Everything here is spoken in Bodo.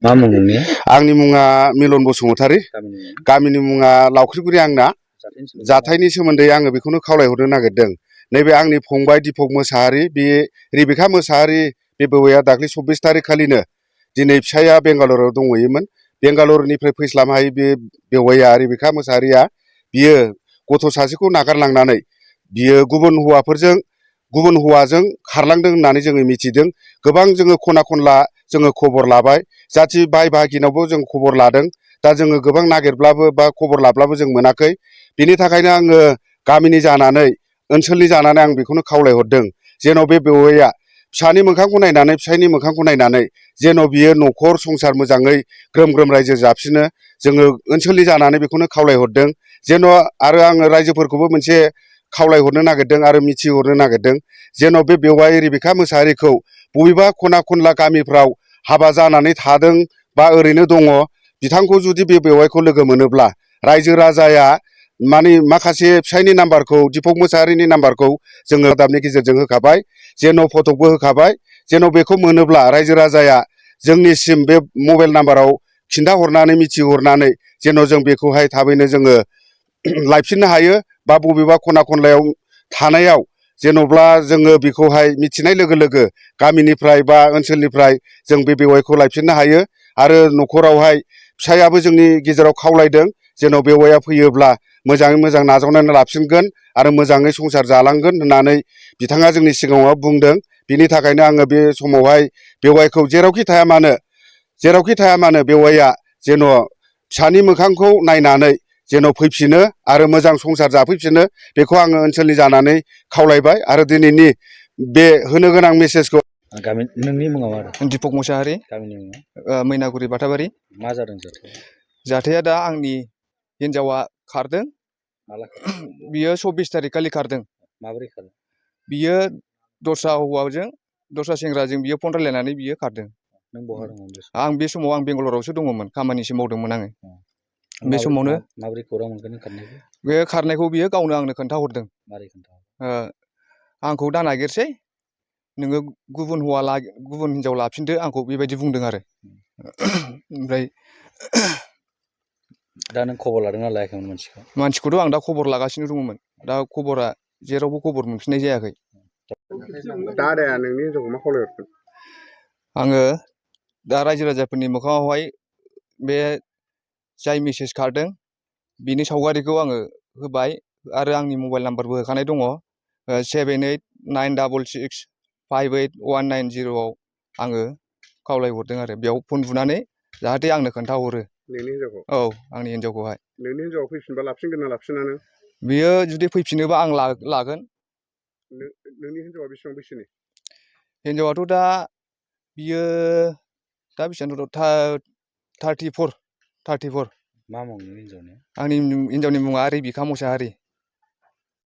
मा मुं नोंनिया? आंनि मुङा मिलन बसुमतारी। गामिनि मुङा लावख्रिगुरि आंना। जाथायनि सोमोन्दै आङो बेखौनो खावलायहरनो नागिरदों। नैबे आंनि फंबाय दिपक मोसाहारि, बे रेबेका मोसाहारि, बे बौवाया दाख्लै 24 तारिख खालिनो दिनै फिसाया बेंगालराव दंहैयोमोन। बेंगालरनिफ्राय फैस्लाबहायै बे बेवाइया रेबेका मोसाहारिया बियो गथ' सासेखौ नागारलांनानै बियो गुबुन हौवाजों खारलांदों होननानै जोङो मिथिदों। गोबां जोङो खना खनला जोङो खबर लाबाय, जाथि बाय बाहागिनावबो जों खबर लादों। दा जोङो गोबां नागिरब्लाबो बा खबर लाब्लाबो जों मोनाखै। बिनि थाखायनो आङो गामिनि जानानै, ओनसोलनि जानानै आं बेखौनो खावलायहरदों जेन' बे बेवाइया फिसानि मोखांखौ नायनानै, फिसायनि मोखांखौ नायनानै जेन' बियो न'खर संसार मोजाङै ग्रोम ग्रोम रायजो जाफिनो, जोङो ओनसोलनि जानानै बेखौनो खावलायहरदों। जेन' आरो आङो रायजोफोरखौबो मोनसे खावलायहरनो नागिरदों आरो मिथिहरनो नागिरदों, जेन' बे बेवाइ रेबेका मोसाहारिखौ बबेबा खना खनला गामिफ्राव हाबा जानानै थादों बा ओरैनो दङ, बिथांखौ जुदि बे बेवाइखौ लोगो मोनोब्ला रायजो राजाया माखासे फिसायनि नाम्बारखौ, दिपक मोसाहारिनि नाम्बारखौ जोङो रादाबनि गेजेरजों होखाबाय, जेन' फटकबो होखाबाय। जेन' बेखौ मोनोब्ला रायजो राजाया जोंनिसिम बे मबाइल नाम्बाराव खिन्थाहरनानै मिथिहरनानै जेन' जों बेखौहाय थाबैनो जोङो लायफिननो हायो, बा बबेबा खना खनलायाव थानायाव जेन'ब्ला जोङो बेखौहाय मिथिनाय लोगो लोगो गामिनिफ्राय बा ओनसोलनिफ्राय जों बे बेवाइखौ लायफिननो हायो। आरो न'खरावहाय फिसायाबो जोंनि गेजेराव खावलायदों जेन' बेवाइया फैयोब्ला मोजाङै मोजां नाजावनानै लाफिनगोन आरो मोजाङै संसार जालांगोन होननानै बिथाङा जोंनि सिगाङाव बुंदों। बिनि थाखायनो आङो बे समावहाय बेवाइखौ जेरावखि थाया मानो बेवाइया जेन' फिसानि मोखांखौ नायनानै जेन' फैफिनो आरो मोजां संसार जाफैफिनो, बेखौ आङो ओनसोलनि जानानै खावलायबाय। आरो दिनैनि बे होनो गोनां मेसेजखौ नोंनि मुङा मा? दिपक मोसाहारि, गामिनि मुङा? मैनागुरि बाथाबारि। मा जादों जाथाया? जाथाया दा आंनि हिनजावा खारदों। माला? बियो 24 तारिख खालि खारदों। माबोरै खारदों? बियो दस्रा हौवाजों, दस्रा सेंग्राजों बियो फन रायलायनानै बियो खारदों। नों बहा दंमोन बे समाव? आं बे समाव बेंगालरावसो दङमोन, खामानिसो मावदोंमोन आङो। बे समावनो माबोरै खौरां मोनखो नों खारनायखौ? बे खारनायखौ बियो गावनो आंनो खोन्थाहरदों। मारै खोन्थाहरदों? आंखौ दा नागिरसै, नोङो गुबुन हिनजाव लाफिनदो, आंखौ बेबायदि बुंदों आरो। ओमफ्राय दा नों खबर लादोंना लायाखैमोन मानसिखौथ' आं दा खबर लागासिनो दङमोन। दा खबरा जेरावबो खबर मोनफिननाय जायाखै। दा आदाया नोंनि हिनजावखौ मा खावलायहरगोन? आङो दा रायजो राजाफोरनि मोखाङावहाय बे जाय मेसेज खारदों बिनि सावगारिखौ आङो होबाय, आरो आंनि मबाइल नाम्बारबो होखानाय दङ, 7896658190 आङो खावलायहरदों आरो। बेयाव फन बुनानै जाहाथे आंनो खोन्थाहरो। नोंनि हिनजावखौ? औ, आंनि हिनजावखौहाय। नोंनि हिनजावा फैफिनबा लाफिनगोन ना लाफिना नों? बियो जुदि फैफिनोबा आं लागोन। नोंनि हिनजावा बेसेबां बैसोनि? हिनजावाथ' दा बियो दा बेसेबां 34। मा मुं नोंनि हिनजावनि? आंनि हिनजावनि मुङा रेबेका मोसाहारि।